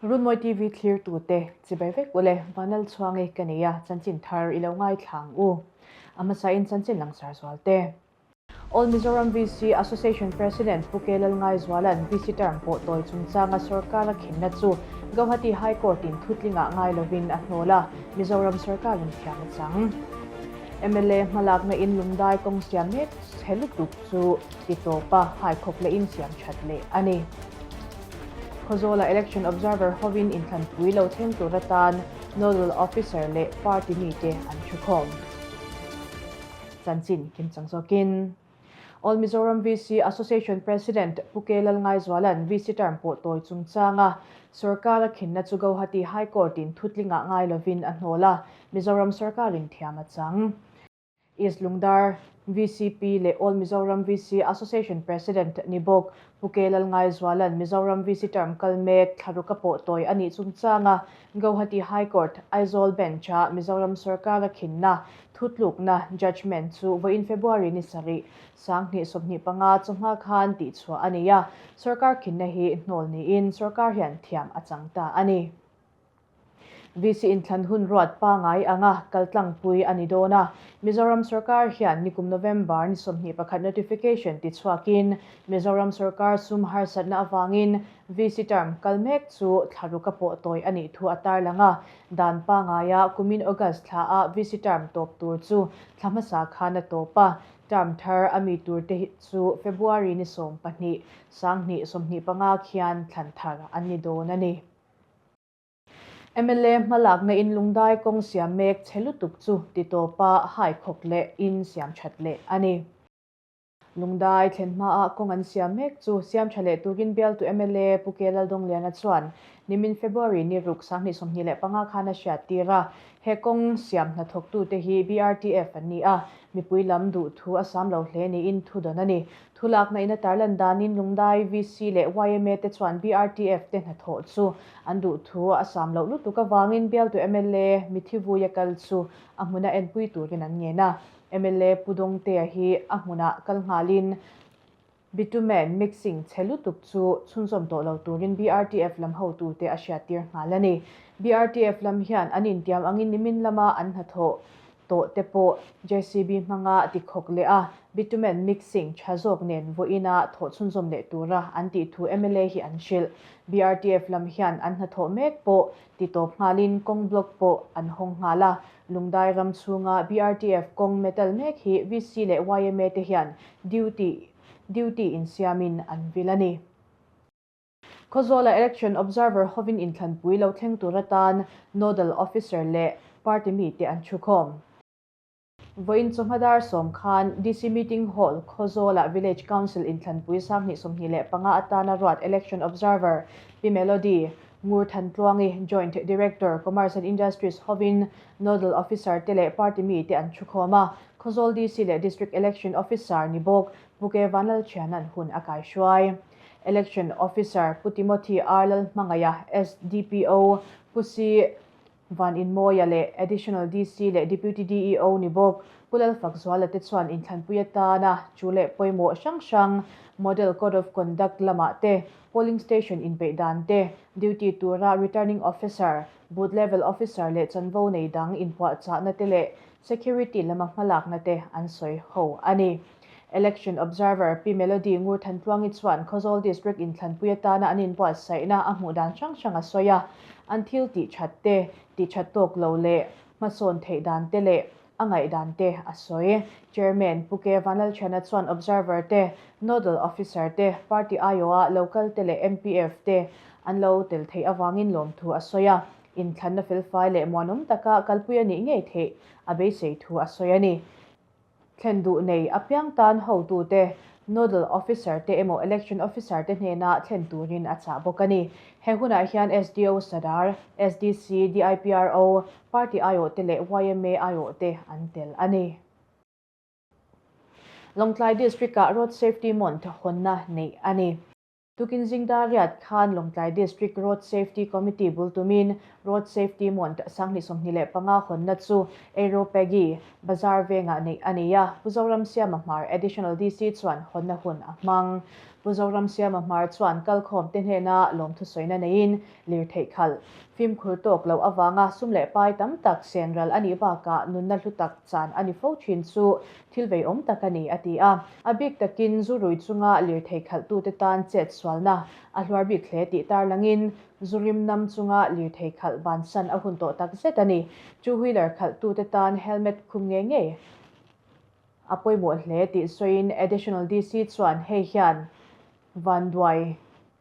Runmawi TV thlirtute chibai vek ule, Vanlalchhuangi ka nei a, chanchin thar i lo ngaithla ang u. A hmasain chanchin langsar zual te. All Mizoram VC Association President Pu K Lalngaizuala'n VC term pawh tawi chungchanga sorkar a khinna chu Gauhati High Court-in thutlingah ngai lovin a hnawl a, Mizoram sorkarin thiam a chang. Mla hmalakna in lungdai kawng siam mek chhe lutuk chu ti tawp a, haikhawk leh in siam that leh a ni. Khawzawla Election Observer hovin inthlanpui lo thleng tur atan Nodal Officer leh party mite an thukhawm. Chanchin kimchang zawkin All Mizoram VC Association President Pu K Lalngaizuala'n VC term pawh tawi chungchanga sorkar a khinna chu Gauhati High Court-in thutlingah ngai lovin a hnawl a, Mizoram sorkarin thiam a chang. East Lungdar VCP leh All Mizoram VC Association President ni bawk Pu K Lalngaizuala'n Mizoram VC term kal mek thlaruka pawh tawi a nih chungchanga Gauhati High Court, Aizawl Bench-a Mizoram sorkara khinna thutlukna, judgement, chu vawiin February ni sarih, 2025 chawhma khan tihchhuah a ni a, sorkar khinna hi hnawl niin sorkar hian thiam a chang ta a ni. VC inthlan hun ruat pangai anga kaltlangpui a ni dawn a, Mizoram sorkar hian nikum November ni 21 notification tichhuakin Mizoram sorkar sum harsatna avangin VC term kal mek chu thla ruka pawh tawi a nih thu a tarlang a, dan pangaia kumin August thla a VC term tawp tur chu thla hmasa khan a tawp a, term thar a mi tur te chu February ni 12, 2025 khian thlan thar an ni dawn a ni. Mla hmalakna in lungdai kawng siam mek chhe lutuk chu ti tawpa haikhawk leh in siam that leh a ni. Lungdai thlen hmaah kawng an siam mek chu siam tha leh turin bialtu mla Pu K Laldawng-Liana chuan nimin February ni ruk 2025 khan a hriat tir a. He kawng siam hnathawktute hi BRTF an ni a, mipui lam duh thu a sam lo hle niin thu dawn a ni. Thulakna in a tarlan danin Lungdai VC leh yma te chuan BRTF te hnathawh chu an duh thu a sam loh lutuk avangin bialtu mla Mithivuia kal chu a hmuna enpui turin an ngen a. Mla Pu Dawngtea hi a hmunah kal nghalin bitumen mixing chhe lutuk chu chhunzawm tawh lo turin BRTF lam hotute a hriattir nghal a ni. BRTF lam hian an intiam angin nimin lama an hnathawh tawh te pawh JCB hmanga tikhawk leh a, bitumen mixing tha zawk nen vawiina thawh chhunzawm leh tura an tih thu mla hi an hrilh. BRTF lam hian an hnathawh mek pawh ti tawp nghalin kawng block pawh an hawng nghal a, Lungdai ram chhunga BRTF kawng metal mek hi VC leh yma te hian duty duty insiamin an vil a ni. Khawzawla Election Observer hovin inthlanpui lo thleng tur atan Nodal Officer leh party mite an thukhawm. Vawiin chawhma dar sawm khan DC Meeting Hall, Khawzawla Village Council inthlanpui 2025 atana ruat Election Observer Pi Melody Ngurthantluangi, Joint Director, Commerce and Industries hovin Nodal Officer te leh party mite an thukhawm a, Khawzawl DC leh District Election Officer ni bawk Pu K Vanlalthiana'n hun a kaihruai. Election Officer Pu Timothy R Lalhmangaia, SDPO, Pu C Van Inmawia leh Additional DC leh Deputy DEO ni bawk Pu Lalfakzuala te chuan inthlanpui atana chu leh pawimawh hrang hrang Model Code of Conduct lamah te, Polling Station inpeih dan te, Duty tura Returning Officer, Booth Level Officer leh chanvo nei dang inpuahchahna te leh Security lama hmalakna te an sawi ho a ni. Election Observer Pi Melody Ngurthantluangi chuan Khawzawl District inthlanpui atana an inbuatsaihna a hmuh dan hrang hrang a sawi a, an thil tih that te, tih that tawk lo leh hmasawn theih dan te leh a ngaihdan te a sawi. Chairman Pu K Vanlalthiana chuan Observer te, Nodal Officer te, Party aiawha local te leh MPF te an lo tel theih avangin lawmthu a sawi a, inthlanna felfai leh muanawm taka kalpui a nih ngei theih a beisei thu a sawi a ni. Thlen duh nei apiang tan hotute, Nodal Officer te emaw Election Officer te hnena thlen turin a chah bawk a ni. He hunah hian SDO Sadar, SDC, DIPRO, Party aiawhte leh yma aiawhte an tel a ni. Lawngtlai District-ah Road Safety Month hawnna neih a ni. Tukin zingdar riat khan Lawngtlai District Road Safety Committee bul tumin Road Safety Month 2025 hawnna chu Aeropagi Bazar vengah neih a ni a, Pu Zoramsiama Hmar Additional DC chuan hawnna hun a hmang. Pu Zoramsiama Hmar chuan kalkhawmte hnena lawmthu sawina neiin lirtheih khalh fimkhur tawk loh avanga sum leh pai tam tak sen ral a nih bakah nunna hlu tak chan a ni fo thin chu thil veiawm tak a ni, a ti a. A bik takin zu rui chunga lirthei khalhtute tan chet sualna a hluar bik hle tih tarlangin zu rim nam chunga lirthei khalh bansan a hun tawh tak zet a ni. Two wheeler khalhtute tan helmet khum ngei ngei a pawimawh hle tih sawiin Additional DC chuan hei hian vanduai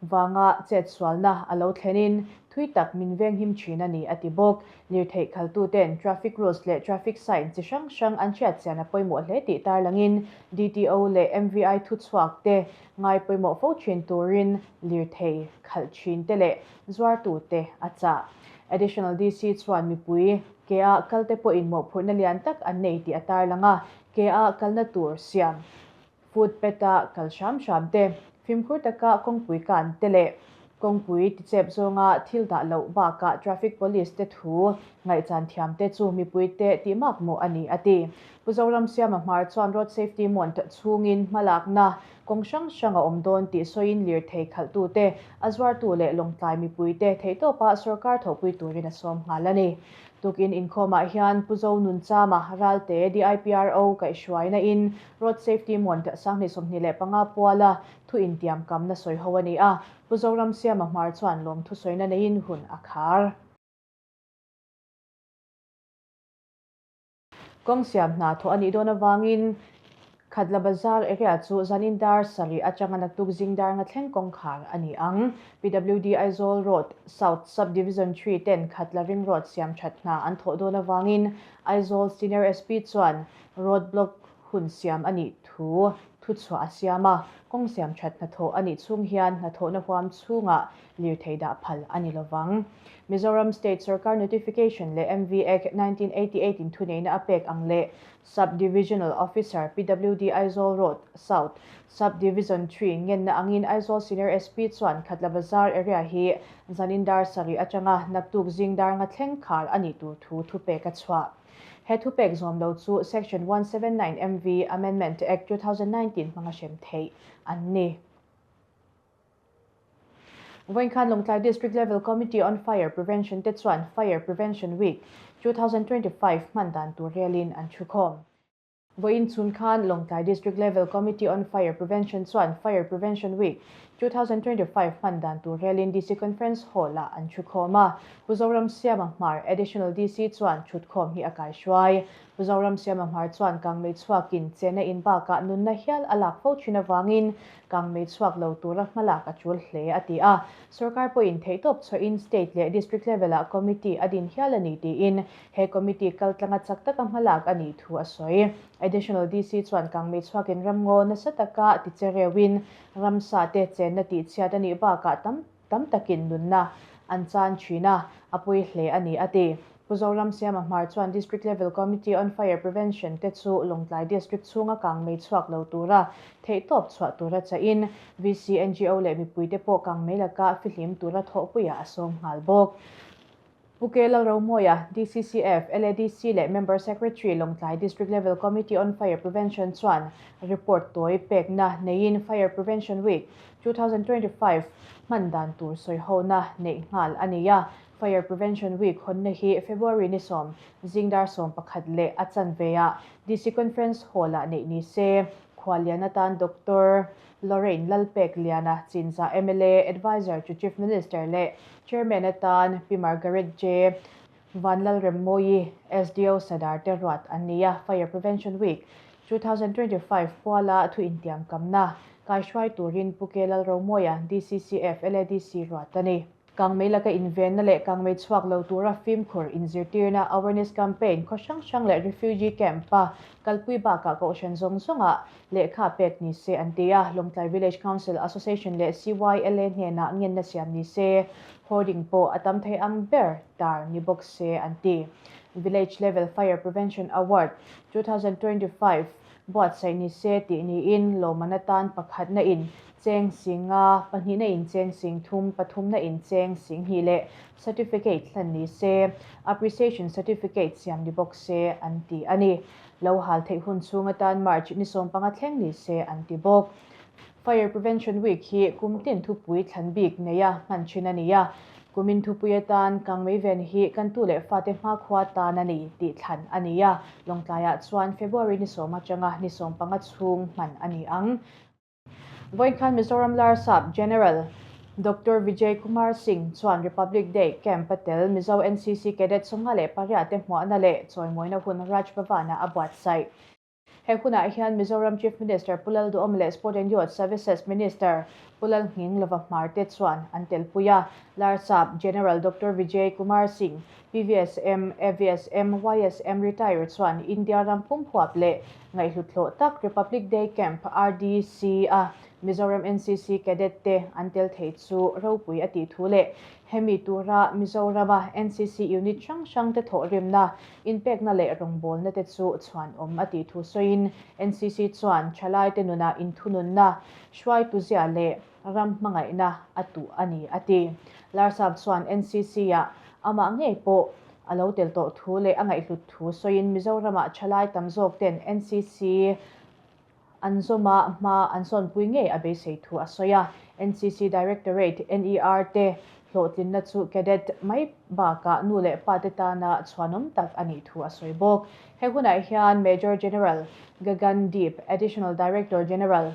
vanga chetsualna a lo thlenin thui tak min venghim thin a ni a ti bawk. Lirtheih khaltuten traffic rules leh traffic sign chi hrang hrang an hriatchian a pawimawh hle tih tarlangin DTO leh MVI thuchhuak te ngai pawimawh fo thin turin lirthei khalh thin te leh zuartute a chah. Additional DC chuan mipui ke-a kalte pawhin mawhphurhna lian tak an nei tih a tarlang a, ke-a kalna tur siam footpath-a kal hram hram te, fimkhur taka kawngpui kan te leh kawngpui tichep zawnga thil dah loh bakah traffic police te thu ngaihchan thiam te chu mipuite tih makmawh a ni, a ti. Pu Zoramsiama Hmar chuan Road Safety Month chhungin hmalakna kawng hrang hrang a awm dawn tih sawiin lirthei khalhtute, a zuartu leh Lawngtlai mipuite theihtawpa sorkar thawhpui turin a sawm nghal a ni. Tukin inkhawmah hian Pu Zonunchama Ralte DIPRO kaihhruaina in Road Safety Month 2025 puala thu intiam kamna sawi ho a ni a, Pu Zoramsiama Hmar chuan lawmthu sawina neiin hun a khar. Kawng siam hna thawh a nih dawn avangin Khatla Bazar area chu zanin dar sarih atanga naktuk zing dar nga thleng kawngkhar a ni ang. PWD Aizawl Road South Sub Division 3 ten Khatla Ring Road siam that hna an thawh dawn avangin Aizawl Senior SP chuan road block hun siam a nih thu thuchhuah a siam a, kawng siam that hnathawh a nih chhung hian hnathawhna huam chhungah lirthei dah phal a ni lovang. Mizoram State Sorkar Notification leh MV Act 1988 in thuneihna a pek ang leh Sub Divisional Officer PWD Aizawl Road South Sub Division 3 ngenna angin Aizawl Senior SP chuan Khatla Bazar area hi zanin dar sarih atanga naktuk zing dar nga thleng khar a nih tur thu thupek a chhuah. He thupek zawm lo chu Section 179 MV Amendment Act 2019 hmanga hrem theih an ni. Vawinkhan Lawngtlai District Level Committee on Fire Prevention te chuan Fire Prevention Week 2025 hman dan tur relin an thukhawm. Vawiin chhun khan Lawngtlai District Level Committee on Fire Prevention chuan Fire Prevention Week 2025 hman dan tur relin DC Conference Hall-ah an thukhawm a. Pu Zoramsiama Hmar, Additional DC chuan thutkhawm hi a kaihruai. Pu Zoramsiama Hmar chuan kangmei chhuakin chena in bakah nunna hial a lak fo thin avangin kangmei chhuak lo tura hmalak a tul hle a ti a. Sorkar pawhin theihtawp chhuahin State leh District level-ah Committee a din hial a ni tiin he Committee kaltlanga chak taka hmalak a nih thu a sawi. Additional DC chuan kangmei chhuakin ramngaw nasa taka tiche reuhin ramsa te chenna tihchhiat a nih bakah tam tam takin nunna an chan thin a, a pawi hle a ni a ti. Pu Zoramsiama Hmar chuan District Level Committee on Fire Prevention te chu Lawngtlai District chhunga kangmei chhuak lo tura theihtawp chhuah tura chahin VC, NGO leh mipuite pawh kangmei laka fihlim tura thawhpuiah a sawm nghal bawk. Pu K. Lalrohmawia, DCCF, LADC leh Member Secretary Lawngtlai District Level Committee on Fire Prevention chuan report tawi pekna neiin Fire Prevention Week 2025 hman dan tur sawihona neih nghal a ni a. Fire Prevention Week hawnna hi February ni sawm zing dar 11 leh a chanve-ah DC Conference Hall-ah neih ni se. Khuallian atan Doctor Lorraine Lalpek Liana Chinzah mla Advisor to Chief Minister leh Chairman atan Pi Margaret J. Vanlalremmawi, SDO Sadar te ruat an ni a. Fire Prevention Week 2025 puala thu intiam kamna kaihruai turin Pu K. Lalromawia, DCCF, LADC ruat a ni. Kangmei laka invenna leh kangmei chhuak lo tura fimkhur inzirtirna awareness campaign khaw hrang hrang leh refugee camp-a kalpui bakah kohhran zawng zawngah lehkha pek ni se an ti a. Lawngtlai Village Council Association leh CYLA hnenah ngenna siam ni se, hoarding pawh a tam thei ang ber tar ni bawk se an ti. Village Level Fire Prevention Award 2025 Buatsaih ni se tih niin lawmman atan pakhatna in cheng sing nga, pahnihna in cheng sing thum, pathumna in cheng sing hnih leh certificate hlan ni se, appreciation certificate siam ni bawk se an ti a ni. Lo hal theih hun chhung atan March ni 15 thleng ni se an ti bawk. Fire Prevention Week hi kum tin thupui thlan bik neia hman thin a ni a. Kumin thupui atan kangmei ven hi kan tu leh fate hmakhua tan a ni tih thlan a ni a. Lawngtlaiah chuan February ni sawm atanga ni 15 chhung hman a ni ang. Vawinkhan Mizoram Larsap General Doctor Vijay Kumar Singh chuan Republic Day Camp a tel Mizo NCC Cadet 58 te hmuahna leh chawimawina hun Raj Bhavan-ah a buatsaih. He hunah hian Mizoram Chief Minister Pu Lalduhawm leh Sport and Youth Services Minister Pu Lalnghing Lova Hmar te chuan an telpui a. Larsap General Doctor Vijay Kumar Singh, PVSM, AVSM, YSM Retired chuan India ram pumhuap leh ngaihhlut hlawh tak Republic Day Camp, RDC, a Mizoram NCC Cadet te an tel thei chu ropui a tih thu leh hemi tura Mizorama NCC unit hrang hrang te thawhrimna, inpekna leh rawngbawlna te chu chhuanawm a tih thu sawiin NCC chuan thalaite nunah inthununna, hruaituzia leh ram hmangaihna a tuh a ni a ti. Larsap chuan NCC-ah amah ngei pawh a lo tel tawh thu leh a ngaihhlut thu sawiin Mizoramah thalai tam zawk ten NCC an zawma hma an sawnpui ngei a beisei thu a sawi a. NCC Directorate, NER, te hlawhtlinna chu cadet mai bakah nu leh pa te tana chhuanawm tak a nih thu a sawi bawk. He hunah hian Major General Gagan Deep, Additional Director General,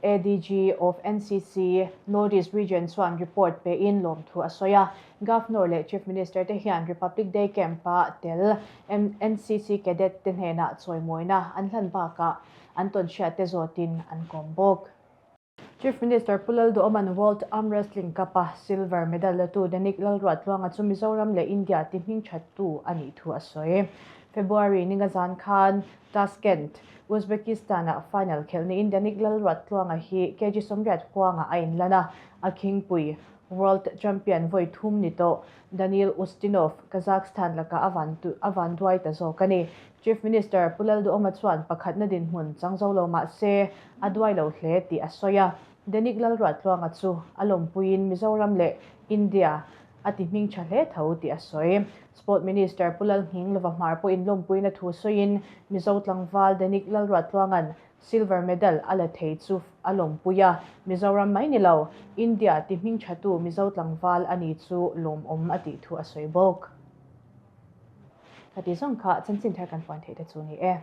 ADG of NCC, North East Region chuan report pein lawmthu a sawi a. Governor leh Chief Minister te hian Republic Day Camp-a tel NCC cadet te hnenah chawimawina an hlan bakah an tawnhriat te zawtin an kawm bawk. Chief Minister Pu Lalduhawman World Arm Wrestling Cup-a silver medal latu Denic Lalruatluanga chu Mizoram leh India ti hmingthattu a nih thu a sawi. February ninga zan khan Tashkent, Uzbekistan-ah final khelh niin Denic Lalruattluanga hi kg 80 huangah a inlan a, a khingpui World Champion vawi thum ni tawh Daniil Ustinov, Kazakhstan lakah a van a van duai ta zawk a ni. Chief Minister Pu Lalduhawma chuan pakhatna dinhmun chang zo lo mah se a duai lo hle tih a sawi a. Denic Lalruattluanga chu a lawmpuiin Mizoram leh India a ti hming tha hle tho tih a sawi. Sport Minister Pu Lalnghing Lova Hmar pawhin lawmpuina thu sawiin Mizo tlangval Denic Lalruattluanga'n Silver Medal a la thei chu a lawmpui a, Mizoram mai ni lo, India ti hming thatu Mizo tlangval a ni chu lawmawm a tih thu a sawi bawk. Ka ti zawng kha chanchin thar kan puan theih te chu ni e.